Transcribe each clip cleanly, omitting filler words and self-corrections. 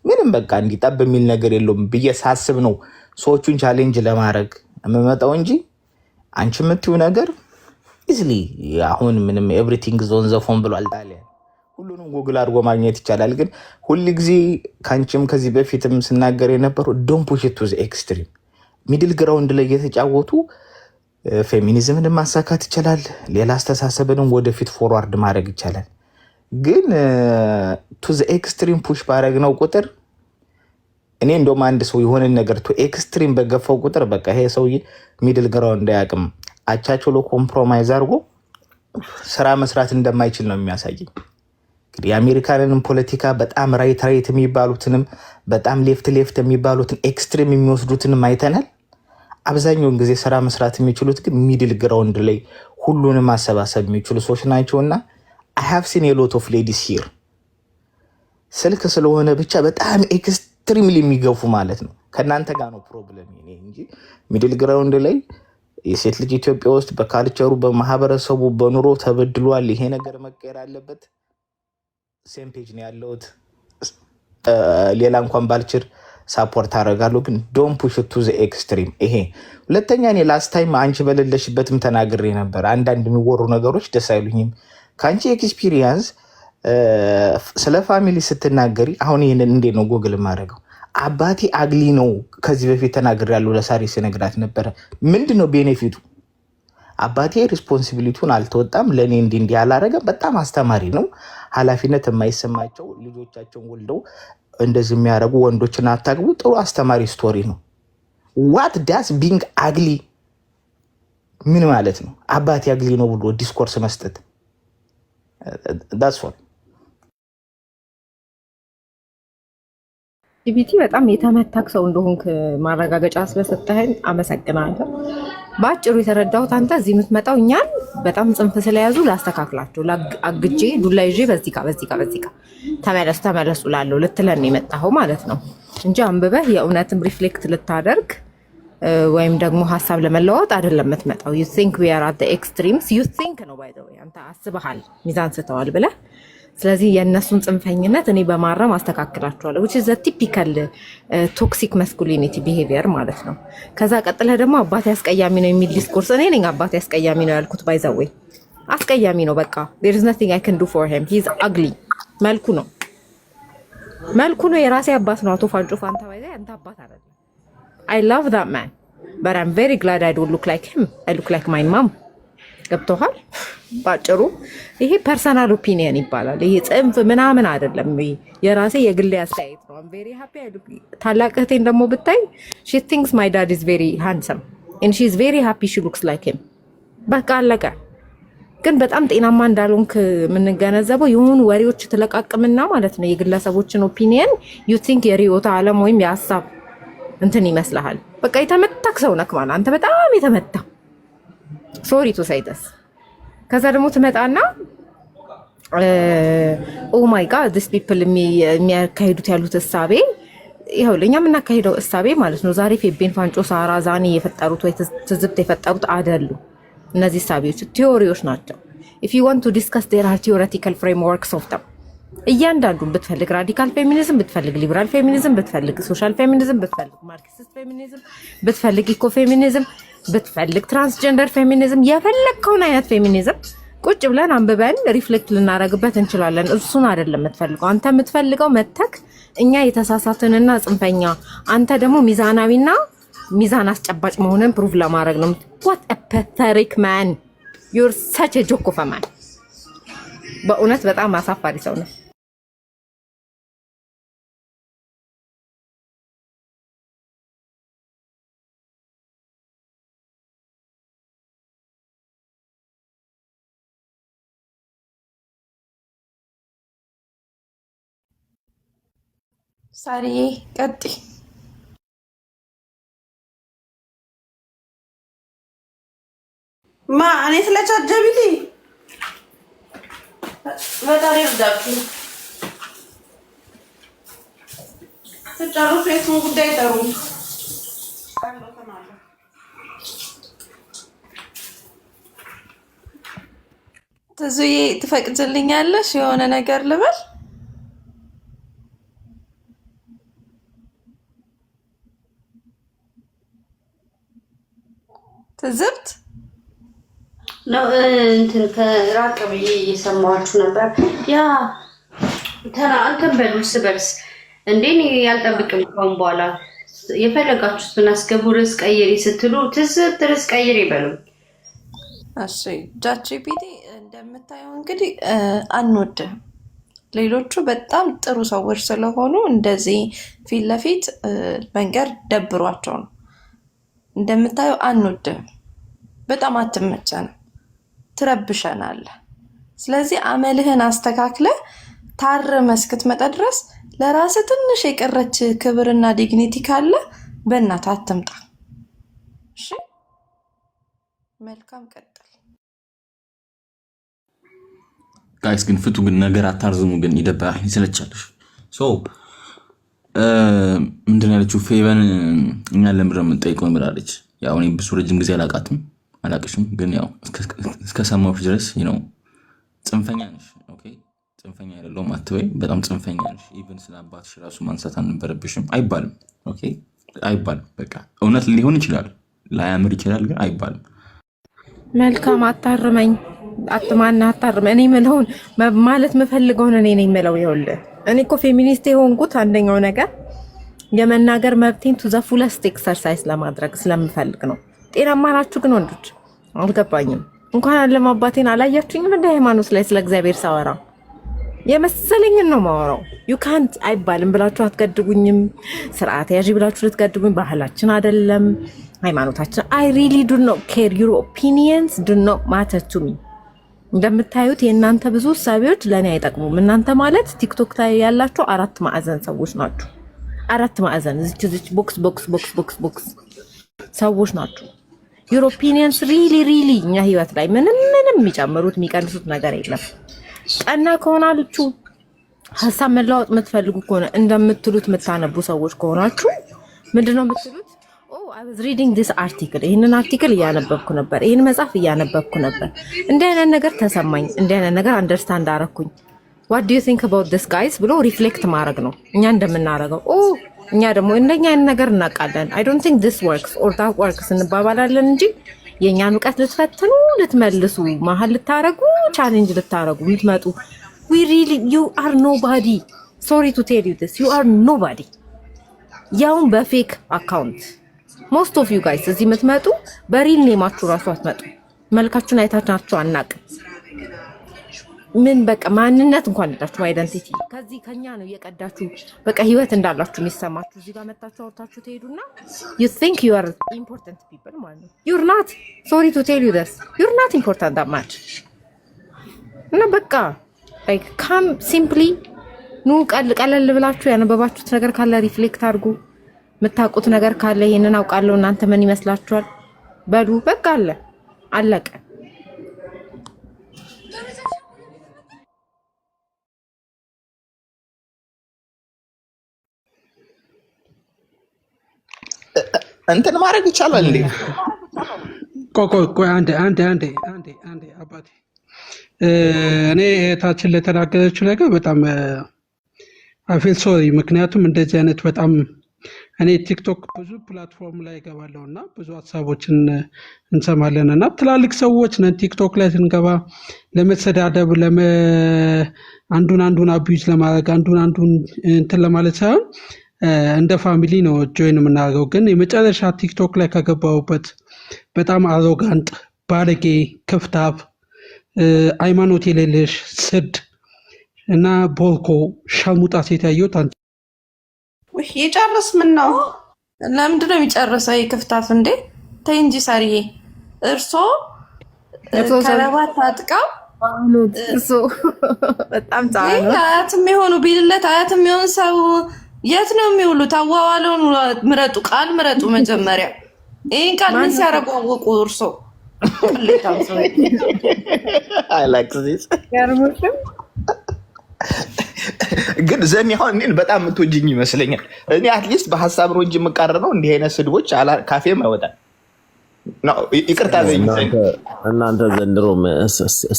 ምንም በቃ እንዲጠብ የሚል ነገር የለውም ብዬ ሳስብ ነው ሰዎቹን challenge ለማድረግ የምመጣው እንጂ አንቺ የምትይው ነገር easily አሁን ምንም everything is on the phone ብሏል ጣሊያን። ሁሉንም ጉግል አድርጎ ማግኘት ይቻላል። ግን ሁል ጊዜ ከአንቺም ከዚህ በፊትም ስናገር የነበረው don't push to the extreme፣ middle ground ላይ እየተጫወቱ ፌሚኒዝምን ማሳካት ይቻላል። ሌላ አስተሳሰብንም ወደፊት forward ማድረግ ይቻላል። ግን to the extreme push ባረግነው ቁጥር፣ እኔ እንደውም አንድ ሰው የሆነ ነገር to extreme በገፋው ቁጥር በቃ ይሄ ሰውዬ middle ground አያውቅም፣ አቻችሎ compromise አድርጎ ስራ መስራት እንደማይችል ነው የሚያሳየኝ። እንግዲህ የአሜሪካንንም ፖለቲካ በጣም right right የሚባሉትንም በጣም left left የሚባሉትን extreme የሚወስዱትንም አይተናል። አብዛኛውን ጊዜ ስራ መስራት የሚችሉት ግን middle ground ላይ ሁሉንም ማሰባሰብ የሚችሉ ሰዎች ናቸው። እና I have seen a lot of ladies here ስልክ ስለሆነ ብቻ በጣም extremely የሚገፉ ማለት ነው። ከእናንተ ጋር ነው problem እኔ እንጂ middle ground ላይ የሴት ልጅ ኢትዮጵያ ውስጥ በ culture ኡ፣ በማህበረሰቡ፣ በኑሮ ተበድሏል። ይሄ ነገር መቀየር አለበት። Same page ነው ያለሁት። ሌላ እንኳን ባልችል support አደርጋለሁ፣ ግን don't push to the extreme። ይሄ ሁለተኛ፣ እኔ last time አንቺ በሌለሽበትም ተናግሬ ነበር። አንዳንድ የሚወሩ ነገሮች ደስ አይሉኝም። ከአንቺ experience ስለ family ስትናገሪ አሁን ይህንን እንዴት ነው ጎግል የማደርገው? አባቴ ugly ነው ከዚህ በፊት ተናግሬያለሁ። ለሳሪ ስነግራት ነበረ። ምንድን ነው benefit ኡ? አባቴ responsibility ውን አልተወጣም፣ ለእኔ እንዲህ እንዲህ አላረገም። በጣም አስተማሪ ነው። ኃላፊነት የማይሰማቸው ልጆቻቸውን ወልደው እንደዚህ የሚያደርጉ ወንዶችን አታግቡ። ጥሩ አስተማሪ story ነው። What does being ugly ምን ማለት ነው? አባቴ ugly ነው ብሎ discourse መስጠት፣ that's all። ጂቢቲ፣ በጣም የተመታክ ሰው እንደሆንክ ማረጋገጫ ስለሰጠኸኝ አመሰግናለሁ። በአጭሩ የተረዳሁት አንተ እዚህ የምትመጣው እኛን በጣም ጽንፍ ስለያዙ ላስተካክላቸው፣ አግጄ ዱላ ይዤ በዚህ ጋ በዚህ ጋ በዚህ ጋ ተመለሱ ተመለሱ ላለው ልትለን የመጣኸው ማለት ነው እንጂ አንብበህ የእውነትም reflect ልታደርግ ወይም ደግሞ ሀሳብ ለመለዋወጥ አይደለም የምትመጣው። You think we are at extremes, you think ነው፣ by the way አንተ አስበሃል ሚዛን ስተዋል ብለህ። ስለዚህ የእነሱን ጽንፈኝነት እኔ በማረም አስተካክላቸዋለሁ። Which is typical toxic masculinity behavior ማለት ነው። ከዛ ቀጥለህ ደግሞ አባቴ አስቀያሚ ነው የሚል discourse፣ እኔ ነኝ አባቴ አስቀያሚ ነው ያልኩት። By the way አስቀያሚ ነው በቃ፣ there is nothing I can do for him, he is ugly። መልኩ ነው፣ መልኩ ነው። የራሴ አባት ነው አቶ ፋንጮ ፋንታ። By the way አንተ አባት አይደለም። I love that man, but I'm very glad I don't look like him. I look like my mom። ገብቶሃል? ባጭሩ ይሄ personal opinion ይባላል። ይሄ ጽንፍ ምናምን አይደለም። የራሴ የግሌ አስተያየት ነው። I'm very happy። ታላቅ እህቴን ደግሞ ብታይ she thinks my dad is very handsome and she is very happy she looks like him። በቃ አለቀ። ግን በጣም ጤናማ እንዳልሆንክ የምንገነዘበው የሆኑ ወሬዎች ትለቃቅምና ማለት ነው የግለሰቦችን opinion you think የርዕዮተ ዓለም ወይም የሀሳብ እንትን ይመስልሃል። በቃ የተመታክ ሰው ነክ ማለት አንተ በጣም የተመታ፣ sorry to say this። ከዛ ደግሞ ትመጣና oh my God, these people የሚያካሂዱት ያሉት እሳቤ ይኸው ለእኛ የምናካሂደው እሳቤ ማለት ነው። ዛሬ ፌቤን፣ ፋንጮ፣ ሳራ፣ ዛኔ የፈጠሩት ወይ ትዝብት የፈጠሩት አይደሉ። እነዚህ እሳቤዎች theory ዎች ናቸው። If you want to discuss, there are theoretical frameworks of them። እያንዳንዱን ብትፈልግ radical feminism ብትፈልግ፣ liberal feminism ብትፈልግ፣ social feminism ብትፈልግ፣ Marxist feminism ብትፈልግ፣ eco feminism ብትፈልግ፣ transgender feminism፣ የፈለግከውን አይነት ፌሚኒዝም ቁጭ ብለን አንብበን reflect ልናደርግበት እንችላለን። እሱን አይደለም የምትፈልገው። አንተ የምትፈልገው መተክ እኛ የተሳሳትንና ጽንፈኛ፣ አንተ ደግሞ ሚዛናዊና ሚዛን አስጨባጭ መሆንን prove ለማድረግ ነው። What pathetic man, you're such joke of man። በእውነት በጣም አሳፋሪ ሰው ነው። ሳሪዬ ቀጥይ። ማ እኔ ስለ ChatGPT ፈጣሪ ይርዳችሁ። ስጨርሱ የሱን ጉዳይ ጠሩ። ትዙዬ፣ ትፈቅጅልኛለሽ የሆነ ነገር ልበል? ትዝብት ነው እንትን ከራቅ ብዬ እየሰማኋችሁ ነበር። Yeah፣ ተና እንትን በሉ እርስ በርስ እንዴ፣ እኔ ያልጠብቅም ከአሁን በኋላ። የፈለጋችሁትን አስገቡ። ርዕስ ቀይሪ ስትሉ ትዝብት ርዕስ ቀይሪ በሉ። እሺ ChatGPT፣ እንደምታየው እንግዲህ አንወድህም። ሌሎቹ በጣም ጥሩ ሰዎች ስለሆኑ እንደዚህ ፊት ለፊት መንገር ደብሯቸው ነው። እንደምታየው አንወድህም። በጣም አትመቸንም፣ ትረብሸናለህ። ስለዚህ አመልህን አስተካክለህ ታርመህ እስክትመጣ ድረስ ለራስህ ትንሽ የቀረች ክብርና dignity ካለ በእናትህ አትምጣ። እሺ፣ መልካም፣ ቀጥል። Guys፣ ግን ፍቱ፣ ግን ነገር አታርዝሙ። ግን ይደብራል፣ ይሰለቻለሽ። So ምንድን ነው ያለችው ፌቨን? እኛን ለምንድን ነው የምንጠይቀው ብላለች። ያው እኔ ብዙ ረጅም ጊዜ አላውቃትም፣ አላቅሽም፣ ግን ያው እስከሰማሁሽ ድረስ ነው ጽንፈኛ ነሽ። Okay፣ ጽንፈኛ አይደለሁም አትበይ። በጣም ጽንፈኛ ነሽ። Even ስለ አባትሽ ራሱ ማንሳት አልነበረብሽም። አይባልም። Okay፣ አይባልም። በቃ እውነት ሊሆን ይችላል፣ ላያምር ይችላል፣ ግን አይባልም። መልካም፣ አታርመኝ፣ አትማና አታርመኝ። እኔ ምለውን ማለት የምፈልገውን እኔ ነኝ የምለው። ይኸውልህ፣ እኔ እኮ ፌሚኒስት የሆንኩት አንደኛው ነገር የመናገር መብቴን to the fullest exercise ለማድረግ ስለምፈልግ ነው። ጤናማ ናችሁ ግን ወንዶች? አልገባኝም። እንኳን አለም አባቴን አላያችሁኝም? እንደ ሃይማኖት ላይ ስለ እግዚአብሔር ሳወራ የመሰለኝን ነው ማወራው። ዩ ካንት አይባልም ብላችሁ አትገድቡኝም። ስርዓት ያዢ ብላችሁ ልትገድቡኝ ባህላችን አይደለም ሃይማኖታችን። I really do not care, your opinions do not matter to me። እንደምታዩት የእናንተ ብዙ እሳቤዎች ለእኔ አይጠቅሙም። እናንተ ማለት ቲክቶክ ላይ ያላችሁ አራት ማዕዘን ሰዎች ናችሁ። አራት ማዕዘን እዚች እዚች box box box box box ሰዎች ናችሁ። Your opinions really really እኛ ህይወት ላይ ምንም ምንም የሚጨምሩት የሚቀንሱት ነገር የለም። ቀና ከሆናችሁ፣ ሀሳብ መለዋወጥ የምትፈልጉ ከሆነ፣ እንደምትሉት የምታነቡ ሰዎች ከሆናችሁ ምንድነው የምትሉት? "Oh, I was reading this article፣ ይህንን article እያነበብኩ ነበር፣ ይህን መጽሐፍ እያነበብኩ ነበር፣ እንዲህ አይነት ነገር ተሰማኝ፣ እንዲህ አይነት ነገር understand አረኩኝ፣ what do you think about this, guys?" ብሎ reflect ማድረግ ነው እኛ እንደምናደርገው። "Oh፣ እኛ ደግሞ እንደኛ አይነት ነገር እናውቃለን፣ I don't think this works or that works" እንባባላለን እንጂ የእኛን እውቀት ልትፈትኑ፣ ልትመልሱ፣ መሀል ልታረጉ፣ challenge ልታረጉ የምትመጡ we really, you are nobody. Sorry to tell you this, you are nobody። ያውም በ fake account። Most of you guys እዚህ የምትመጡ በ real name ኣችሁ ራሱ አትመጡ። መልካችሁን አይታችሁ አናቅም። ምን በቃ ማንነት እንኳን የላችሁም፣ identity ከዚህ ከኛ ነው እየቀዳችሁ በቃ ህይወት እንዳላችሁ የሚሰማችሁ። እዚህ ጋር መታችሁ አውርታችሁ ትሄዱና you think you are important people ማለት ነው። You're not. Sorry to tell you this, you're not important that much። እና በቃ like come simply፣ ኑ ቀለል ብላችሁ ያነበባችሁት ነገር ካለ reflect አድርጉ። የምታውቁት ነገር ካለ ይሄንን አውቃለሁ፣ እናንተ ምን ይመስላችኋል በሉ። በቃ አለ አለቀ። እንትን ማድረግ ይቻላል እንዴ? ቆይ ቆይ ቆይ፣ አንዴ አንዴ አንዴ አንዴ አንዴ አባቴ። እኔ እህታችን ለተናገረችው ነገር በጣም I feel sorry። ምክንያቱም እንደዚህ አይነት በጣም እኔ ቲክቶክ ብዙ platform ላይ እገባለሁ እና ብዙ ሀሳቦችን እንሰማለን እና ትላልቅ ሰዎች ነን። ቲክቶክ ላይ ስንገባ ለመሰዳደብ፣ አንዱን አንዱን abuse ለማድረግ፣ አንዱን አንዱን እንትን ለማለት ሳይሆን እንደ family ነው join የምናደርገው። ግን የመጨረሻ ቲክቶክ ላይ ከገባሁበት በጣም arrogant፣ ባለጌ፣ ክፍታፍ፣ ሃይማኖት የሌለሽ፣ ስድ እና ቦርኮ ሸርሙጣ ሴት ያየሁት አንቺ ውይ፣ የጨርስ ምን ነው? ለምንድን ነው የሚጨርሰው? የክፍታፍ እንዴ? ተይ እንጂ ሳርዬ፣ እርሶ ከረባት ታጥቀው እሱ በጣም ጫኑ። አያትም የሆኑ ቢልለት አያትም የሆን ሰው የት ነው የሚውሉት? አዋዋለውን ምረጡ፣ ቃል ምረጡ መጀመሪያ። ይህን ቃል ምን ሲያደርጉ አወቁ እርሶ? ቅሌታም ሰው። I like this. ገርሞሽም ግን ዘኒ አሁን እኔን በጣም የምትወጂኝ ይመስለኛል። እኔ at least በሀሳብ ነው እንጂ የምቃረነው እንዲህ አይነት ስድቦች ካፌም አይወጣም። ይቅርታ ዘኝ። እናንተ ዘንድሮ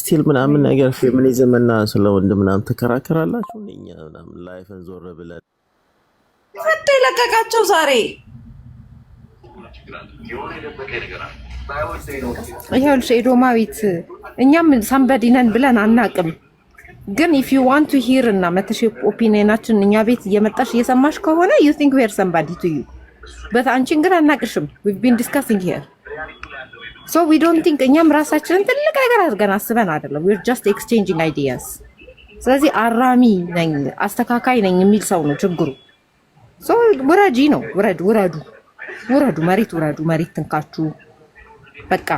still ምናምን ነገር ፌሚኒዝም እና ስለ ወንድ ምናምን ትከራከራላችሁ። እኛ ምናምን life ን ዞር ብለን ፈቶ የለቀቃቸው ዛሬ። ይኸውልሽ ኤዶማዊት፣ እኛም somebody ነን ብለን አናቅም። ግን if you want to hear እና መተሽ opinion ኣችን እኛ ቤት እየመጣሽ እየሰማሽ ከሆነ you think we're somebody to you, but አንቺን ግን አናቅሽም። We've been discussing here, so we don't think እኛም ራሳችንን ትልቅ ነገር አድርገን አስበን አይደለም። We're just exchanging ideas። ስለዚህ አራሚ ነኝ፣ አስተካካይ ነኝ የሚል ሰው ነው ችግሩ። So ውረጂ ነው፣ ውረድ፣ ውረዱ፣ ውረዱ፣ መሬት ውረዱ፣ መሬት ትንካችሁ። በቃ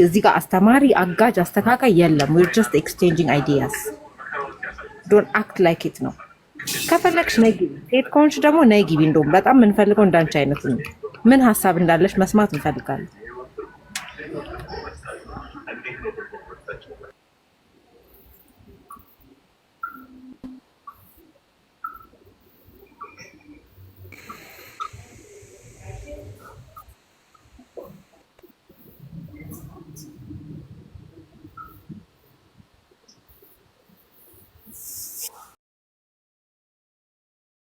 እዚህ ጋር አስተማሪ፣ አጋጅ፣ አስተካካይ የለም። We're just exchanging ideas. Don't act like it ነው። ከፈለግሽ ነይ ግቢ። ሴት ከሆንሽ ደግሞ ነይ ግቢ። እንደውም በጣም የምንፈልገው እንዳንቺ አይነቱ ነው። ምን ሀሳብ እንዳለሽ መስማት እንፈልጋለን።